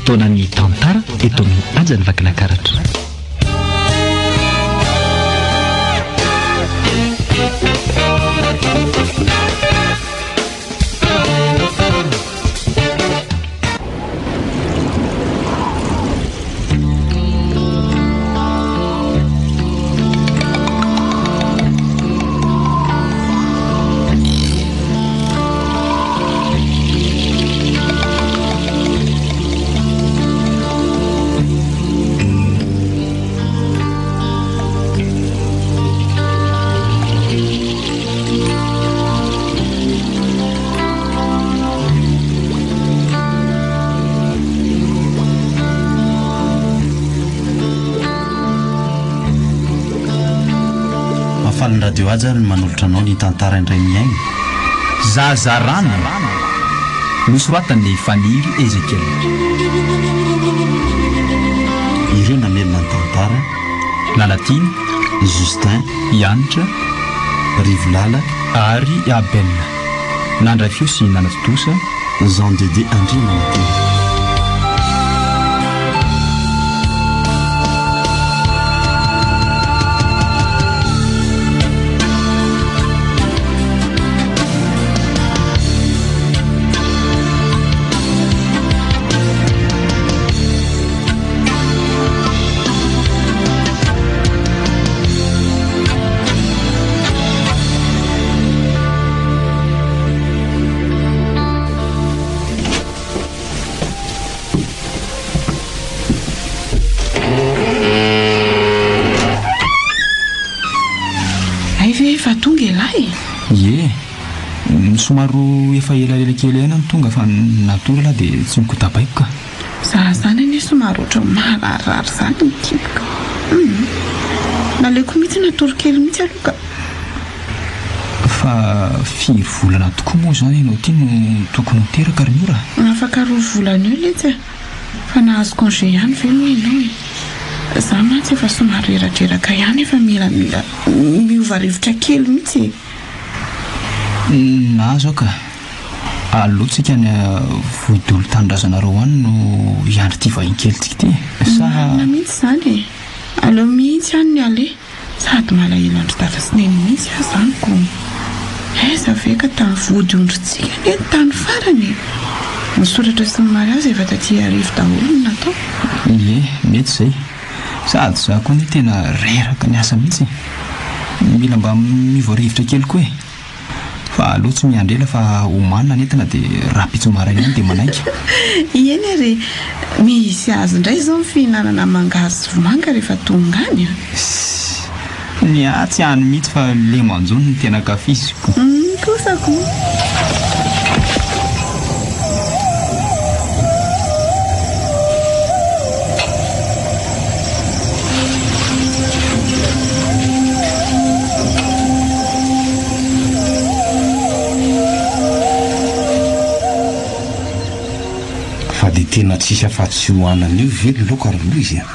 Fotoanan'ny tantara eto amin'ny Hajan'ny Vakinakaratra. Mahafaly ny Radio Haja ny manolotra anao ny tantara indray mihaino. Zazarano. Nosoratan'i Faniry Ezekiel. Ireo namelona ny tantara. Lalatiana. Justin. Hanitra. Rivolala. Ary Abel. Nandray feo sy nanatontosa. Jean de Dieu Andriamanantena. Hay ve efa tonga ialahy e? Ie, somary efa elaela kely ihany aho no tonga fa natory lah dia tsy nikotabaiko ka. Za zany anie somary ohatran'ny mararirary zany ny kibo ka. Hum. Naleoko mihitsy natory kely mihitsy aloha ka. Fa firy volana tokoa moa izany ianao ity no tokony ho teraka ry Miora? Afaka roa volana eo letsy a! Fa nahazo congé ihany ve moa ianao e? Za mantsy efa somary reradreraka ihany efa mila mila miova rivotra kely mihitsy e! Nahazo aho ka. Aleo tsika any Vohidolo tanindrazanareo any no hiandry ity vahiny kelintsika ity e! Sa. Marina mihitsy izany e! Aleo mihitsy any ny aleha. Sady malahelo an-dry dada sy neny mihitsy aho izany ko! Aiza ve ka tamin'ny vodiondrintsika anie ny tany farany e! Ny soratra sy ny mariazy efa taty Iarivo daholo no natao. Ie, mety izay. Sady izaho koa anie tena reraka niasa mihitsy e! Mila mba miova rivotra kely koa e! Fa aleo tsy miandry ela fa omanina ny entana dia rahampitso maraina ihany dia manainga. Eny ary e! Misy azy indray izao ny fihinanana mangahazo sy vomanga rehefa tonga any a! Ssss! Ny ahy tsy any mihitsy fa le manjono no tena ankafiziko. Humm kosa ko! Fa dia tena tsisy afa-tsy io anana io ve ny laoka ry Louise a?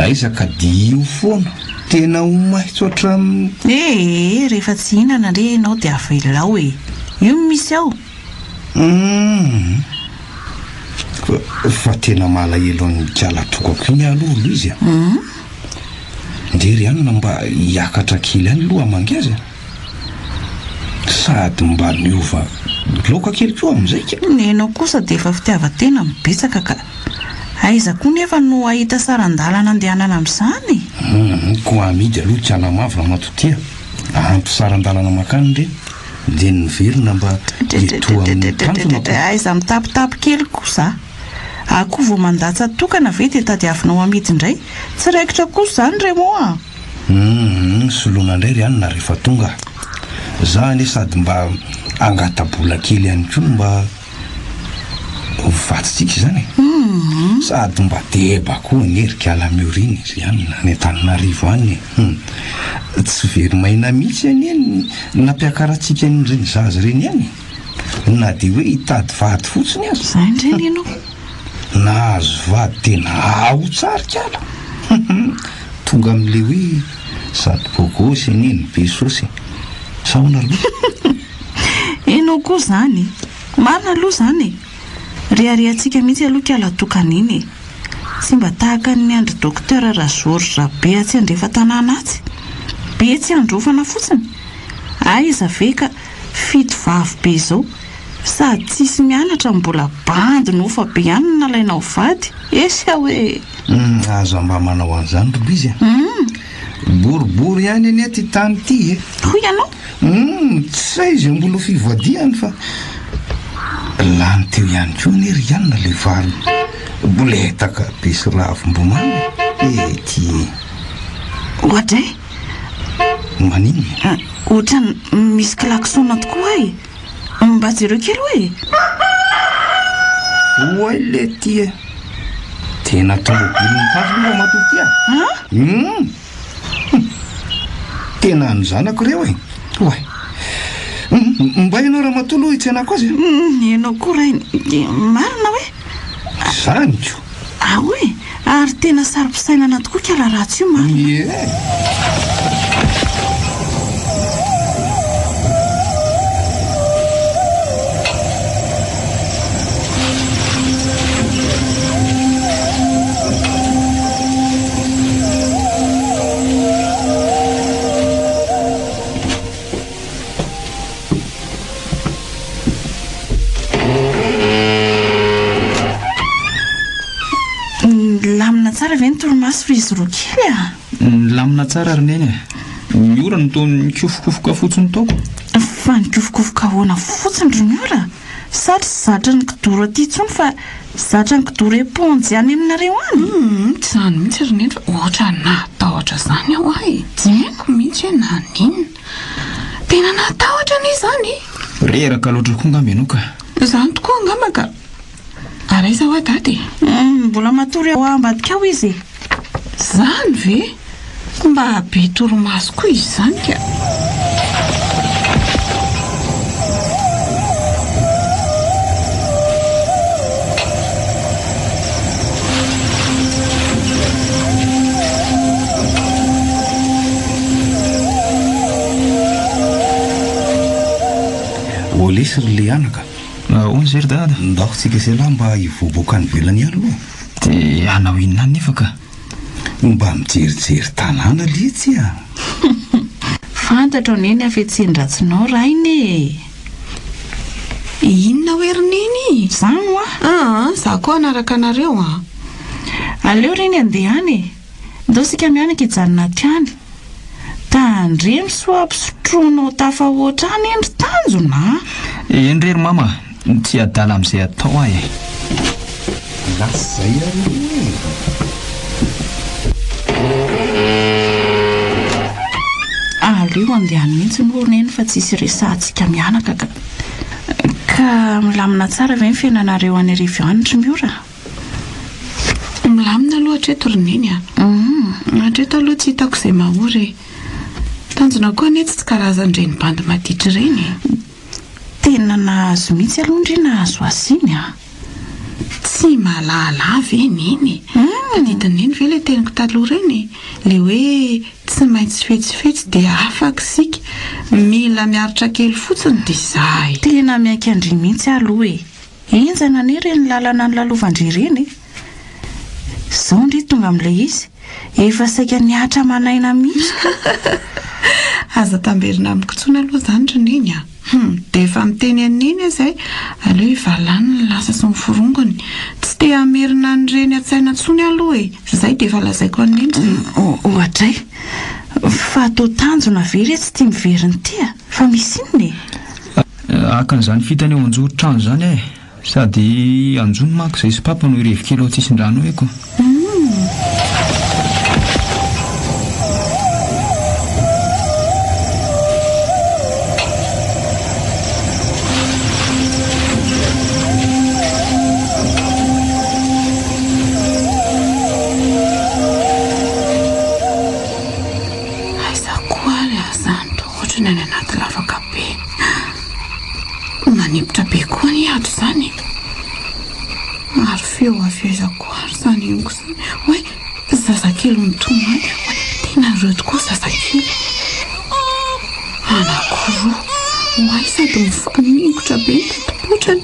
Aiza ka dia io foana, tena ho maitso hatramin'ny. Ee, rehefa tsy hihinana re ianao dia avelao e! Io no misy ao. Humm. Fa tena malahelo an'i Ikala tokako iny aho aloha ry Louise a! Ndeha ry anona mba hiakatra kely any aloha hamangy azy a! Sady mba miova laoka kely koa amin'izay ka! Nenao kosa dia efa fitiavan-tena no betsaka ka! Aiza koa nefa no hahita saran-dalana andehanana amin'izany e? Humm, koa amidy aloha ity anamavo ramatoa ity a! Ampy saran-dalana mankany re, dia ny miverina mba hitoha amin'ny tanjona ko! Aiza mitapitapy kely koa za! Akoho vao mandatsa-tokana ve dia tadiavinao amidy indray? Tsy raikitra kosa izany Raymond a! Humm, soloina indray ry anona rehefa tonga. Za anie sady mba hangata-bola kely ihany koa no mba ho vatsitsika izany e. Sady mba deba koa anie ry kala Miorina ry anona any Antananarivo any e. Humm, tsy very maina mihitsy anie ny nampiakarantsika an'ireny zaza ireny ihany e. Na dia hoe hitady vady fotsiny aza. Izay indray ny anao. Nahazo vady tena ao tsara kala. Tonga amin'ilay hoe sady bogosy anie no be sosy e. Sa ahoana ry Loza? Enao koa izany e. Marina aloha izany e. Reharehantsika mihitsy aloha kala tokana iny e. Tsy mba tahaka ny an-dry Docteur Rageorges be atsy andrefan-tanàna atsy. Be tsy androfana fotsiny. Aiza ve ka fito vavy be izao, sady tsisy mianatra no mbola bandy nofa be ihany no nalaina ho vady. Esy aho e! Aza mba manao an'izany ry Louise a! Boribory ihany anie ity tany ity e! Hoy ianao? Humm, tsy hay izay mbola ho fivadihany fa lany teo ihany koa anie ry anona ilay vary boletaka be sy ravim-bomanga e! Ety e! Oadray! Maninona? Ohatran'ny misy klaxon tokoa e! Mba jereo kely hoe e! Oay lety e! Tena tomobilin'ny tafo aloha ramatoa ity a! Humm! Tena ny zanako ireo e! Oay! Mba ianao ramatoa aloha hitsenako azy e! Ianao koa rainy, marina hoe? Izany ko! Ao e! Ary tena saro-pisainana tokoa kala ratsy io marina. Ie! Nilamina tsara ve ny torimaso ry izy roa kely a? Nilamina tsara ry Neny a! Ny ora no toa nikofokofoka fotsiny taoko. Fa nikofokofoka ahoana fotsiny ry Miora? Sa tsy zatra ny kidoro aty intsony fa zatra ny kidoro eponjy any aminareo any? Humm tsy izany mihitsy ry neny fa ohatran'ny nahatahotra izany aho ay! Tsy haiko mihitsy hoe naninona. Tena nahatahotra anie izany e! Reraka loatra koa angamba ianao ka. Izany tokoa angamba ka. Ary aiza hoa dada e? Mbola matory ao ambadika ao izy e! Izany ve? Mba be torimaso koa izy izany ka! Ô lesy ry Leanaka. Ahoana izay ry dada? Ndao tsika sy ialahy mba hivoaboaka any ivelany ihany aloha. Dia hanao inona any nefa ka? Mba mijerijery tanàna letsy a! Fantatro anie ny hafetsen-dratsinao rainy e! Inona hoe ry Neny? Izany hoa! Aa, za koa hanaraka anareo a! Aleo reny handeha any e! Ndao isika mianaka hijanona aty any. Tandremo sao ampisotroinao tafahoatra any ry Tanjona a! Eny re ry mama a! Tsy adala amin'izay atao aho e! Lasa izay ary aloha e! Aleo handeha any mihitsy moa ry Neny fa tsisy resahantsika mianaka ka. Ka milamina tsara ve ny fiainanareo any Arivo any ry Miora? Milamina aloha hatreto ry Neny a! Hatreto aloha tsy hitako izay mahory e! Tanjona koa anie tsy karazan'ireny bandy maditra ireny e! Tena nahazo mihitsy aloha ndry nahazo azy iny a! Tsy mahalala ve Neny e? Tadidin'i Neny ve ilay teniko taloha ireny e? Ilay hoe tsy maintsy fetsifetsy dia afaka isika, mila miaritra kely fotsiny dia izay. Tena miaiky an-dry mihitsy aho aloha e! Henjana anie ireny lalana nolalovan-dry ireny e! Izao ndry tonga amin'ilay izy, efa saika nihatra aman'aina mihitsy ka! Aza tamberina amiko intsony aloha izany ry Neny a! Hum, dia efa miteny an'i Neny aho izay, aleo hivalany ny lasa sy ny forongony. Tsy te hamerina an'ireny an-tsaina intsony aho aloha e! Izay dia efa lazaiko an'i Neny izay. Oadray! Fa toa tanjona ve re tsy tia miverina ity a? Fa misy inona e? Haka an'izany fitana eo anjoron-trano izany aho e! Sady anjono manko izay sopapa no hirevy kely ao an-tsisin-drano eo ko. Aiza koa ary aho izany toa ohatran'ny any anaty lavaka be. Manempotra be koa anie ato izany e! Ary feo avy aiza koa ary izany henoko izany? Oay! Zazakely mitomany! Oay! Tena ireo tokoa zazakely! Anankiroa! Oay! Sady mifaningotra be ny tati-potrany!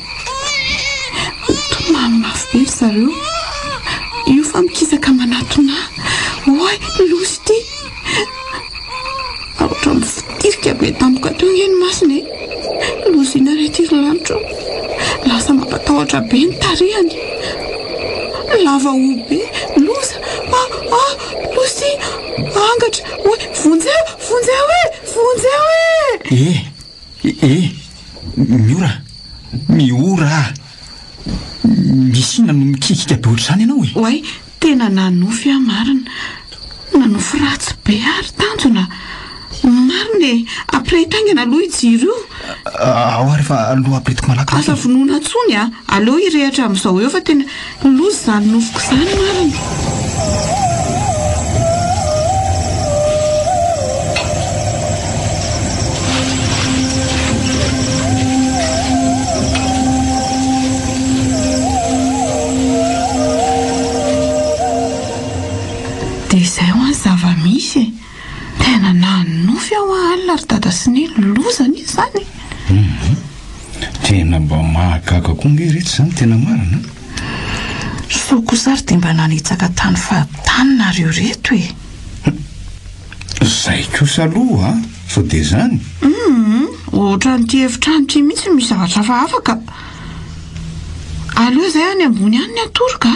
Vavahoa be! Loza! Ah! Ah! Loza ity! Angatra! Oay! Vonjeo! Vonjeo e! Vonjeo e! Eh! Eh! Miora! Miora ah! Misy inona no mikikika be ohatr'izany ianao e? Oay! Tena nanofy aho marina. Nanofy ratsy be aho ry Tanjona. Marina e! Ampirehito haingana aloha io jiro io. Ao ary fa aloha ampiretiko malaky Aza vonoina intsony a! Aleo hirehitra amin'izao eo fa tena loza izany nofiko izany marina. Dia izay hoa ny zava-misy e! Tena nanonofy aho alina ry dada sy neny, loza anie izany e! Hum, tena mba mahagaga koa nge retsy izany tena marina an! Soa kosa ary dia mba nanitsaka tany fahatany nareo reto e! Hum, zay kosa aloha an! Sao dia izany? Hum, ohatran'ity efitrano ity mihitsy no misy zavatra hafahafa ka! Aleo izay any ambony any ny atoro ka!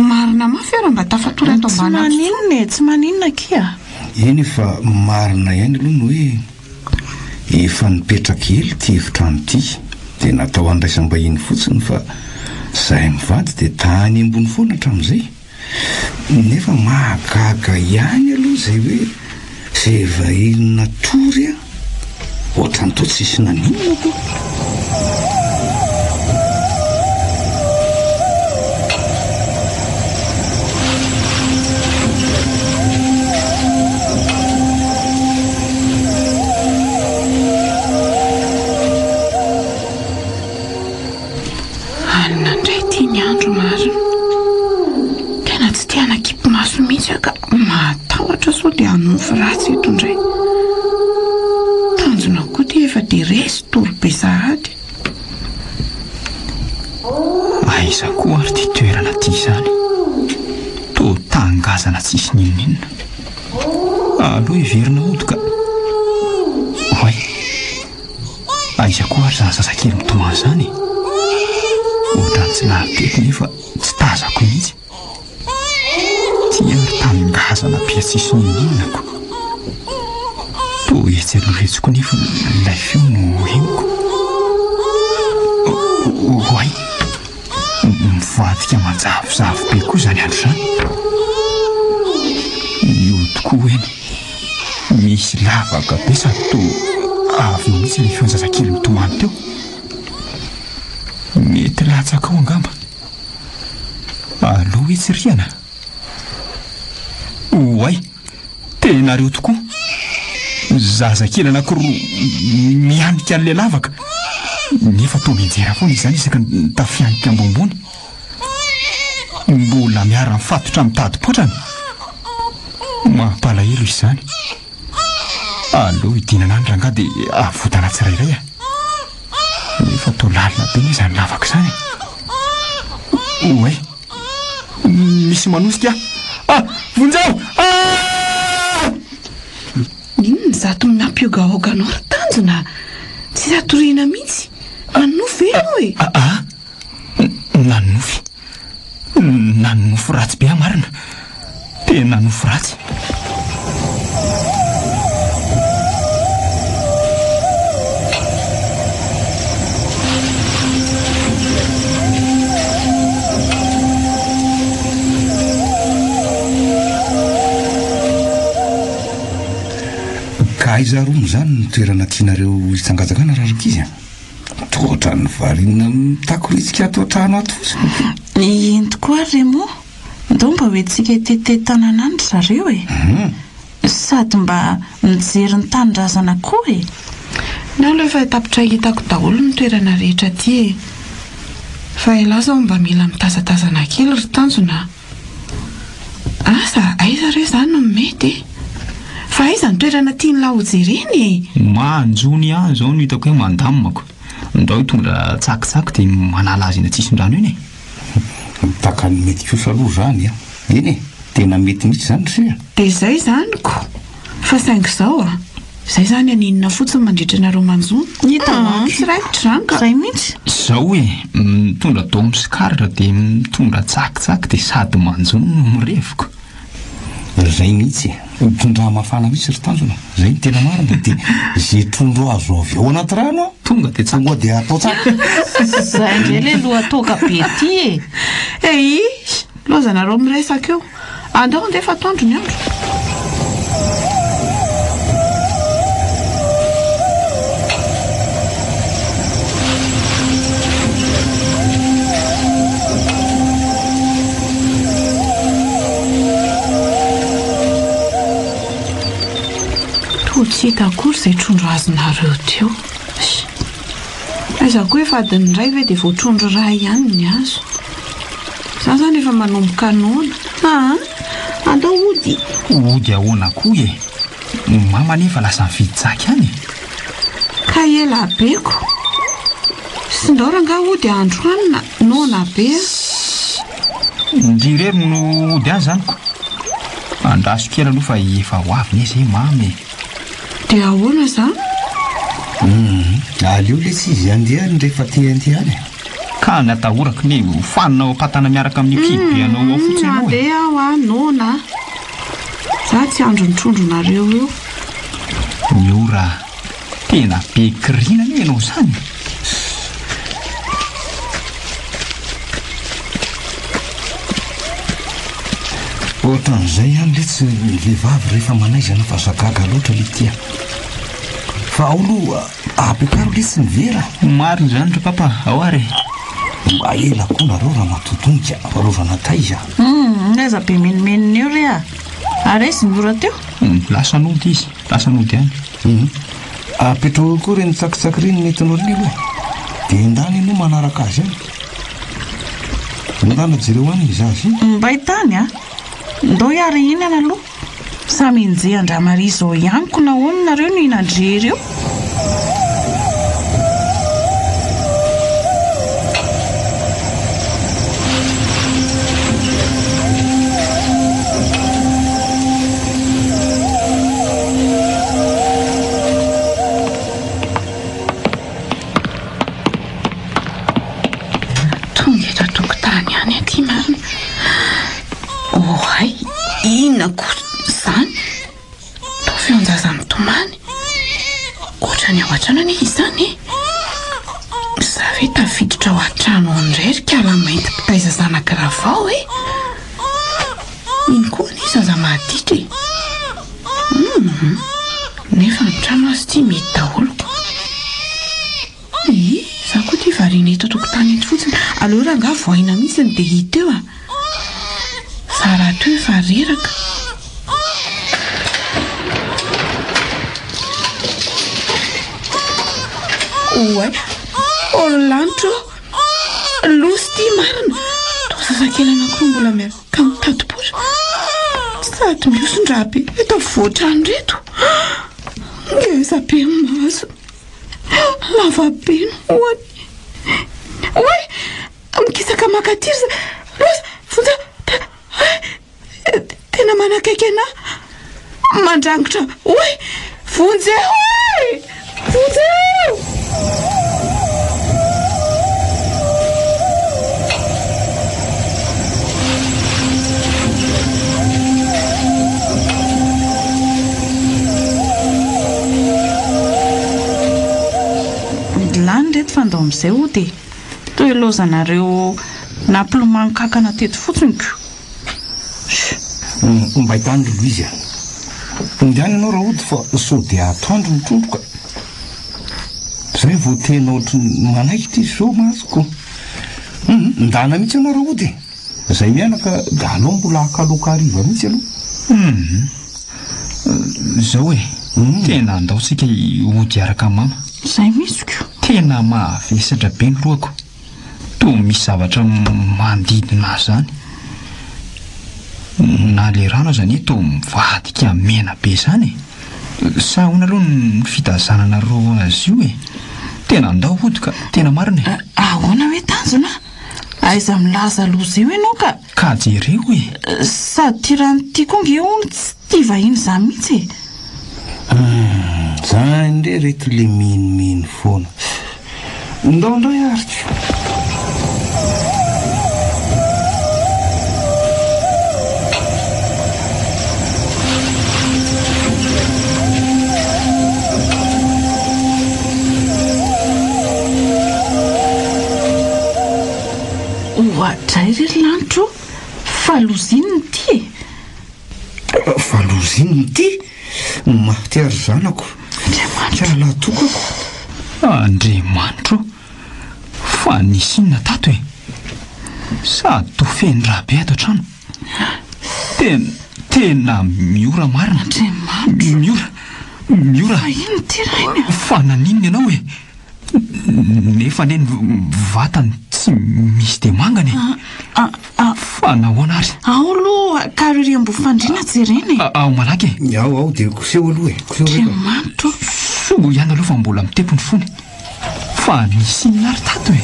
Marina mafy aho raha mba tafatory ato Tsy ambany ato intsony. maninona e, tsy maninona akia. Eny fa marina ihany aloha ny hoe efa nipetraka ela ity efitrano ity dia natao handraisam-bahiny fotsiny fa zahay mivady dia tany ambony foana hatramin'izay. Nefa mahagaga ihany aloha izay hoe izay vahiny natory an! Ohatran'ny toa tsisy naninona koa. Alina indray ity ny andro marina. Tena tsy te hanakipy maso mihitsy aho ka matahotra sao dia hanofy ratsy eto indray. Tanjona koa ity efa dia resy tory be sahady. Aiza koa ary ity toerana ity izany? Toa tangazana tsisy n'inon'inona. Aleo hiverina hody ka. Oay! Aiza koa ary izany zazakely mitomany izany e? Ohatran'ny tsy nahatety nefa tsy tazako mihitsy. Ity ary tany ngazana be tsisy n'inon'inona ko. Toa etsy aloha etsy koa nefa ilay feo no henoko. Oay! Mivadika manjavozavo be koa izany andro izany. Io tokoa eny. Misy lavaka be sady toa avy eo mihitsy ilay feon-jazakely mitomany teo. Mety latsaka ao angamba. Aloha etsy rihana. Oay! Tena reo tokoa. Zazakely anankiroa mianika an'ilay lavaka. Nefa toa mianjera foana izany isaky ny tafianika ambonimbony. Mbola miara-mifatotra amin'ny tadim-potrany. Mampalahelo izy izany. Aleo hidinana any rangahy dia avotana tsirairay a. Nefa toa lalina be anie izany lavaka izany e. Oay! Misy manosika ah! Vonjeo! Ah! Inona izato mampiogaoga anao ry Tanjona? Tsy atoriana mihitsy. Manonofy ve ianao e? Ah ah! Nanonofy. Nanonofy ratsy be aho marina. Tena nofy ratsy. Ka aiza ary hono izany no toerana tianareo hitsangantsangana rarankizy a? Toa ohatran'ny variana mitakoritsika ato an-trano ato fotsiny. Eny tokoa ary Raymond. Ndao mba hoentintsika hitete tanàna any ry zareo e! Sady mba mijery ny tanindrazana koa e! Ny ahy aloha efa tapitra hitako daholo ny toerana rehetra aty e! Fa ialahy izao mba mila mitazatazana kely ry Tanjona a! Asa aiza re izany no mety e! Fa aiza ny toerana tian'lah hojerena e? Manjono ihany izao no hitako hoe mandamako. Ndao hitondra tsakitsaky dia manala azy eny an-tsisin-drano eny e! Takany mety kosa aloha zany an! Eny e! Tena mety mihitsy zany ry se a! Dia izay izany ko! Fa saingy izao an! Zay zany haninona fotsiny mandritra anareo manjono? Hita ho aky. Tsy raikitra izany ka. Zay mihitsy. Zao e, mitondra dôme sy cadre dia mitondra tsakitsaky dia sady manjono no mirevoka. Zay mihitsy e. Mitondrà mafana mihitsy ry Tanjona. Zay no tena marina dia ze trondro azo avy ao anaty rano an, Tonga dia tsaky. tonga dia atao tsaky. Zay indray le lohatoaka be ty e. Eii, lozanareo miresaka eo. Andao andeha fa atoandro ny andro. Toa tsy hita akory izay trondro azonareo teo. Aiza koa efa adiny iray ve dia vao trondro iray ihany ny azo. Za zany efa manomboka noana. Aa! Andao hody. Hody ahoana koa e? Mama anie efa lasa nividy tsaky any e. Ka ela be ko. Sindao rangaha hody ahandro hanina, noana be aho. Ndry irery no hody any zany ko. Andraso kely aloha fa efa ho avy anie zay mama e. Dia ahoana izany? Hum, aleo letsy izy handeha any rehefa te handeha any e. Ka ny atahorako ne ho fanina ao am-patana miaraka amin'io kibo anao ao fotsiny ianao e. Handeha aho a, noana a. Za tsy andro ny trondronareo eo. Miora, tena be kirina anie ianao izany e. Ohatran'izay ihany letsy ny vehivavy rehefa manaizana fa aza gaga loatra le tia. Fa ao aloha ampiakaro letsy ny vera. Marina izany ry papa, ao ary e. Mba ela koa nareo ramatoa Tonika arovana taiza. Humm, aiza be menomenona eo re a! Ary aiza ny ora teo? Lasa nody izy, lasa nody any. Humm, apetraho eo koa ireny tsakitsaky ireny nentinao ireny aloha e! Dia endana ianao manaraka azy any. Endana jereo any ny zaza iny. Mbay tany a! Ndao hiara hihinana aloha. Samy enjehan-dRamaria izao ihany ko nahoana nareo no hihinan-drery eo? Tonga eto an-tokotany ihany aty marina. Oay, inona koa izany? Toa feon-jaza mitomany. Ohatran'ny ao an-trano anie izany e. Za ve tafiditra ao an-trano ao indray ry kala mainty mpitaiza zanak'i Ravao e? Iny koa anie zaza maditra e. Hum, nefa ny trano aza ity mety daholo ko. Ii, za koa ity variana eto an-tokotany eto fotsiny. Aleo rangaha vohaina mihitsy dia hita eo a. Za rahateo efa reraka. Oay, oh lanitra ô! Loza ity marina! Toa zazakely anankiroa mbola miaraka mitati-poitra sady mihoson-drà be eto afovoan-trano ireto. Ngeza be ny masony, lava be ny hohony. Oay! Mikisaka maka aty ry za. Loza! Vonjeo! Tena manakaiky anah. Mandrangitra. Oay! Vonjeo e! Vonjeo! Lany reto fa ndao amizay hody e! Toa ilaozanareo nampilomano kankana teto fotsiny ko! Ombay tany ry Louise a! Ndehana ianao Raody fa sao dia atoandro ny trondro ka! Zay vao tena ohatry ny manaiky ity zao mantsy ko! Hum, ndana mihitsy ianao Raody e! Zay mianaka da aleo mbola haka laoka hariva mihitsy aloha. Hum, zao e! Tena andao tsika hody hiaraka amin'i mama. Zay mihitsy ko! Tena mahavesatra be ny lohako. Toa misy zavatra manodidina azy izany. Na ilay rano aza anie toa mivadika mena be izany e. Sa ahoana aloha ny fitazananareo azy io e? Tena andao hody ka, tena marina e. Ahoana hoe tanjona? Aiza milaza loza io ianao ka. Ka jereo e. Sady ity rano ity koa nge hono tsy tia vahiny izany mihitsy e. Hum, Zany indray reto le minomino foana. Ndao indray ary ko. Oadray ry ry lanitro o! Fa loza inona ity e? Fa loza inona ity? Maty ary zanako. Andriamanitro. Ka latokako. Andriamanitro o! Fa nisy inona tato e? Sady toa feno rà be ato an-trano. Tena, tena miora marina. Andriamanitro. Miora, miora. Fa inona ity rainy a? Fa naninona ianao e? Nefa anie ny vatany tsy misy dia mangana e. Fa nahoana ary? Ao aloha karo ery ambony fandriana jerena e. Ao malaky e. Ao, ao dia koseho aloha e. Koseho reto. Andriamanitro. Soa ihany aloha fa mbola mitepo ny fony. Fa nisy inona ary tato e?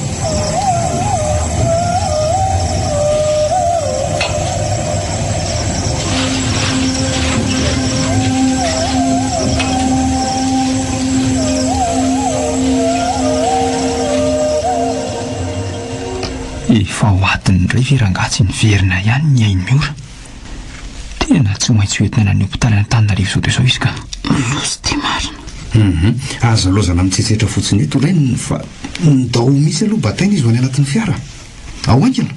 Efa ho adiny iray ve rangahy tsy niverina ihany ny ain'i Miora? Tena tsy maintsy ho entina any hopitaly any Antananarivo izao dia izao izy ka. Loza ity marina. Hum aza laozana mitsetsetra fotsiny eto reniny fa ndao mihitsy aloha bataina izy ho any anatin'ny fiara. Ao haingana.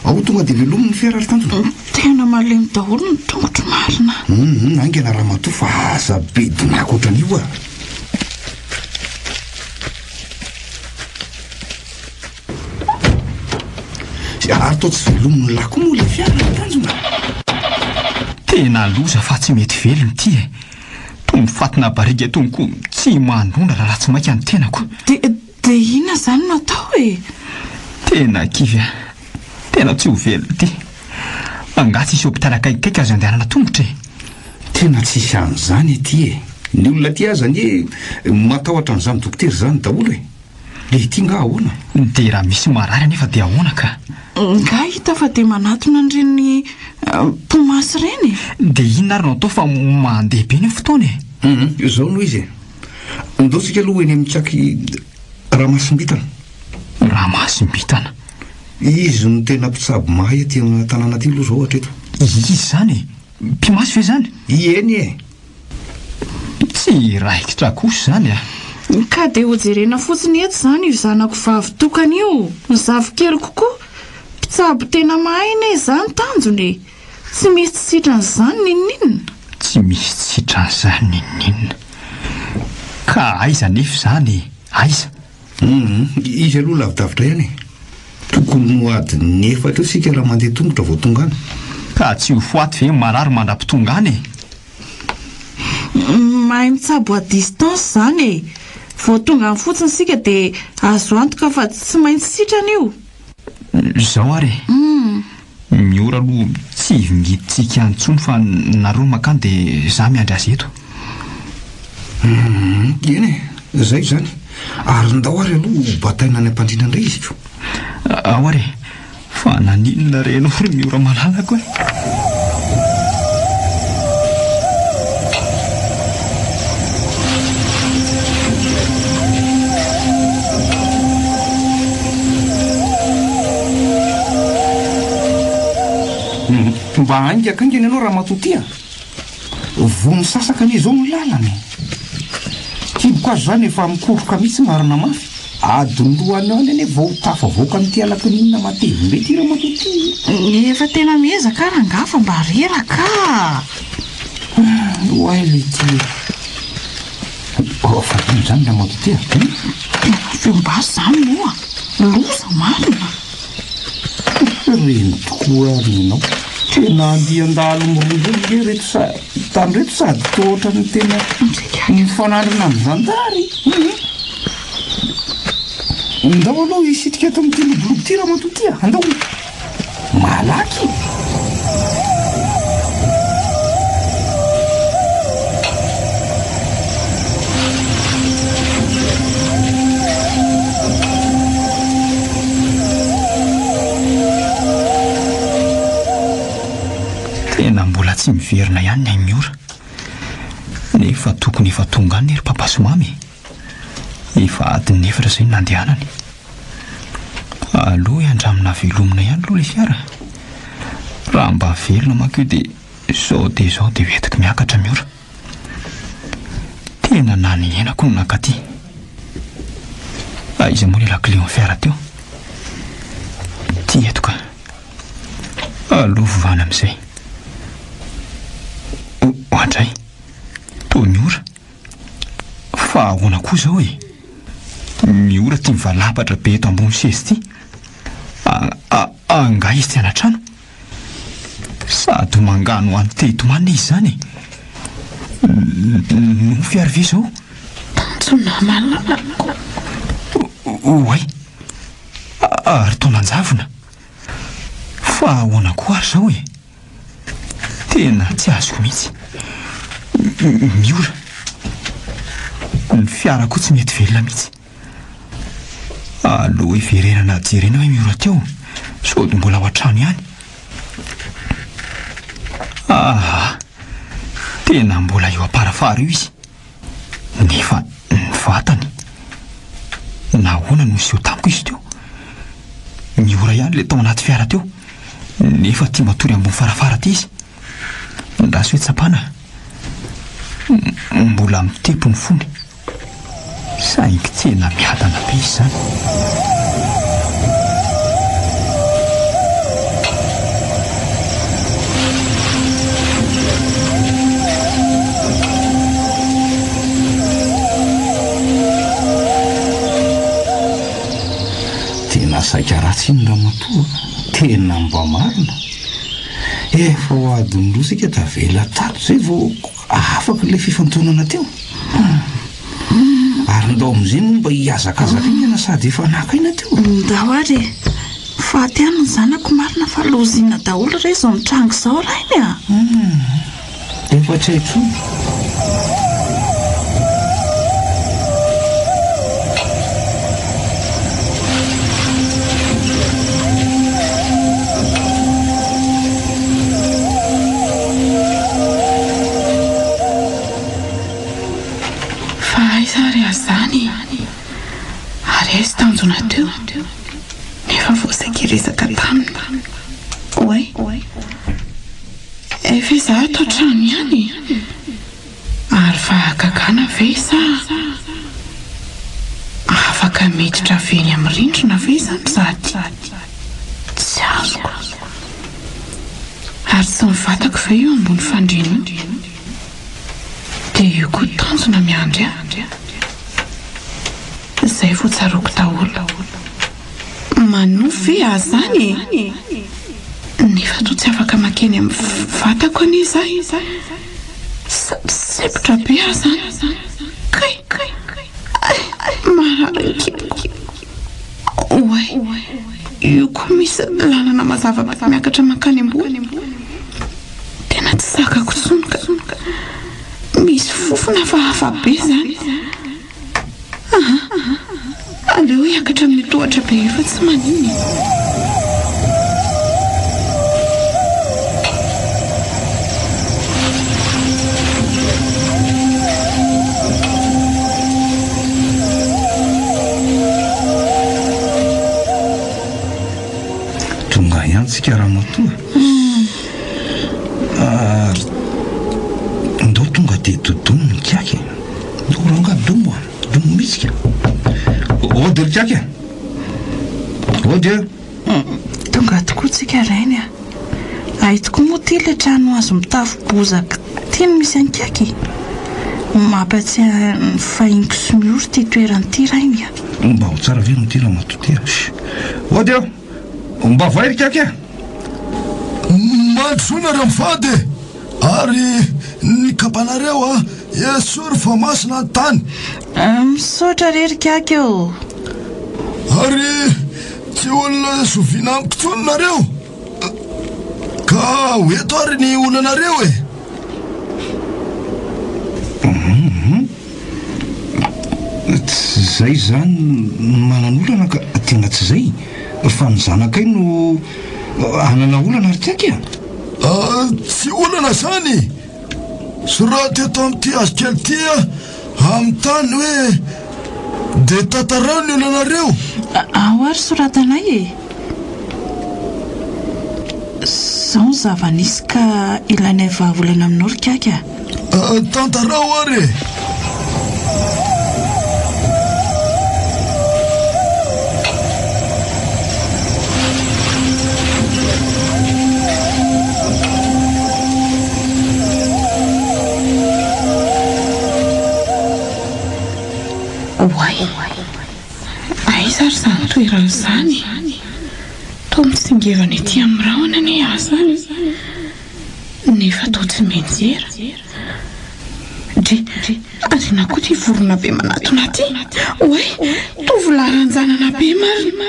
Ao tonga dia velomy ny fiara ry tanjona. Tena malemy daholo ny tongotro marina. Hum haingana ramatoa fa aza be donako ohatran'io a. Ary toa tsy velomin'ny lahy koa moa ilay fiara ry tanjona. Tena loza fa tsy mety velona ity e. Toa mifatina barika itony koa tsy mandrondra raha tsy maika ny tenako. Dia dia inona izany no atao e? Tena kivy aho. Tena tsy ho velona ity. Angaha tsisy hopitaly akaikikaiky azo andehanana tongotra e? Tena tsisy an'izany aty e. Ny olona aty aza anie matahotra an'izany dokotera izany daholo e. Le ity nga ahoana? Dia raha misy marary anefa dia ahoana ka? Nga hita fa dia manatona an'ireny mpimasy ireny e! Dia inona ary no atao fa mandeha be ny fotoana e? Hum, izao no izy e! Ndao tsika aloha ho eny amin'ny tsaky Ramasimbitana. Ramasimbitana? Izy no tena mpitsabo mahay aty an-tanàna aty aloha izao hatreto. Izy izany e? Mpimasy ve izany? Ieny e! Tsy raikitra kosa izany a! Ka dia hojerena fotsiny eto izany io zanako vavy tokana io, ny zafikeliko koa. Mpitsabo tena mahay anie izany tanjona e! Tsy misy tsy sitran'izany n'inon'inona. Tsy misy tsy sitran'izany n'inon'inona. Ka aiza anefa izany e? Aiza? Humm, izy aloha lavidavitra ihany e! Tokony ho adiny efatra eo isika raha mandeha tongotra vao tonga any. Ka tsy ho foaty ve ny marary mandra-pitonga any e? Mahay mitsabo à distance izany e! Vao tonga any fotsiny isika dia azo antoka fa tsy maintsy sitrana io. Izao ary e! Miora aloha tsy hivingidintsika any intsony fa nareo no mankany dia za miandry azy eto. Humm, eny e, zay izany. Ary ndao ary aloha ho bataina any am-pandriana indray izy ko. Ao ary e, fa naninona re ianao ry Miora malalako e? Mba haingakaingana ianao ramatoa ty a! Voa misasaka anie izao ny lalana e! Kiboko aza izany efa mikoroka mihitsy marina mafy. Adiny roa any ho any anie vao tafavoaka an'ity alakininina matevim-be ity ramatoa ity e! Efa tena miezaka aho rangahy fa mba reraka a! Oay leity e! Fa inona izany ramatoa ity a? Tena feom-basy izany moa! Loza marina! Reny tokoa ary ianao. Tena andian-dahalo mirongo ange ireto sa tany ireto sady toa ohatran'ny tena mifanandrina amin'ny zandary. Ndao aloha hisitrika eto amin'ity lobolobo ity ramatoa ity a! Andao! Malaky! Tena mbola tsy miverina ihany ny ain'i Miora. Nefa tokony efa tonga any ry papa sy mamy e. Efa adin'ny efatra izay no nandehanany. Aleo andramina velomina ihany aloha ilay fiara. Raha mba velona manko io dia izao dia izao dia ho entiko miakatra Miora. Tena nanenenako ny nankaty. Aiza moa ilay lakile ny fiara teo? Ty eto ka. Aleo vovana amin'izay. Oadray. Toa miora. Fa ahoana koa izao e? Miora ty mivalapatra be eto ambony seza ity. Angaha izy tsy anatrano? Sady mangano any te hitomany izy izany e! Nofy ary ve izao? Tanjona malalako. Oay! Ary toa nanjavona. Fa ahoana koa ary izao e? Tena tsy azoko mihitsy. Miora. Ny fiara koa tsy mety velona mihitsy. Aleo hiverenana jerena hoe Miora teo sao dia mbola ao an-trano ihany. Aha! Tena mbola eo am-parafara io izy. Nefa ny vatany. Nahoana no niseho tamiko izy teo? Miora ihany ilay tao anaty fiara teo. Nefa tia matory ambony farafara aty izy. Ndraso hoe tsapana. Mbola mitepo ny fony. Saingy tena miadana be izy izany. Tena saika ratsy iny ramatoa a! Tena mba marina. Efa ho adiny roa isika tavela tato izay vao afaka ilay fifantonana teo. Ary ndao amin'izay moa mba hihazakazaka haingana sady efa naka aina teo. Ndao ary e! Faty ihany ny zanako marina fa lozina daholo re izao mitranga izao rainy a! Efa tsy hay intsony. Fa aiza ary aza izany e? Ary aiza tanjona teo? Nefa vao saika hiresaka taminy. Oay. Efa izaho ato an-trano ihany e! Ary fahagagana ve sa afaka miditra avy eny amin'ny rindrina ve izany izaho ity? Tsy azoko. Ary tsy ny vatako ve io ambony fandriana io? Dia io koa tanjona miandry ahy. Izay vao tsaroako daholo. Manofy ve aho izany e? Nefa toa tsy afaka mankeny amin'ny vatako anie izaho e! Sempotra be aho izany. Kay! Marary ny kiboko. Oay! Io koa misy lalana mazava be miakatra mankany ambony. Tena tsy zakako intsony ka. Misy fofona hafahafa be izany. Aha, aleo hiakatra amin'io tohatra be io fa tsy maninona e. Tonga ihany tsika ramatoa. Ary ndao tonga dia dodomo ny kiaka e. Ndao rangaha domo a, domo mihitsy ka. Ody ry kiaka e. Ody a. Tonga tokoa tsika rainy a. Hay tokoa moa ity ilay trano hazo mitafo bozaka ity no misy an'i kiaka e. Mampatsiahy ny fahiny kisomioro ity toerana ity rainy a. Mba ho tsara ve no ity ramatoa ity a. Ody a. Mba voay ry kiaka e. Mandrosoa nareo mivady e! Ary ny kapanareo a, esory fa masina ny tany. Misaotra re ry kiaka ô! Ary tsy olona zoviana amiko intsony nareo, ka ho eto ary ny olanareo e! Tsy zay izany no manana olana ka, tena tsy zay, fa ny zanakay no hanana olana ry Tsiaky a! Tsy olana izany! Soraty eto amin'ity hazo kely ity amin'ny tany hoe dia tantarao ny olanareo. Ao ary soratanay e! Izao ny zava-nisy ka ilainay vahaolana aminao ry Kaky a! Tantarao ary e! Oay! Aiza ary izany toerana izany e? Toa mitsingevana ety amin'ny rahona anie aho izany, nefa toa tsy mianjera. Dry, ary inona koa ity vorona be manatona aty? Oay! Tovolahy ranjanana be marina!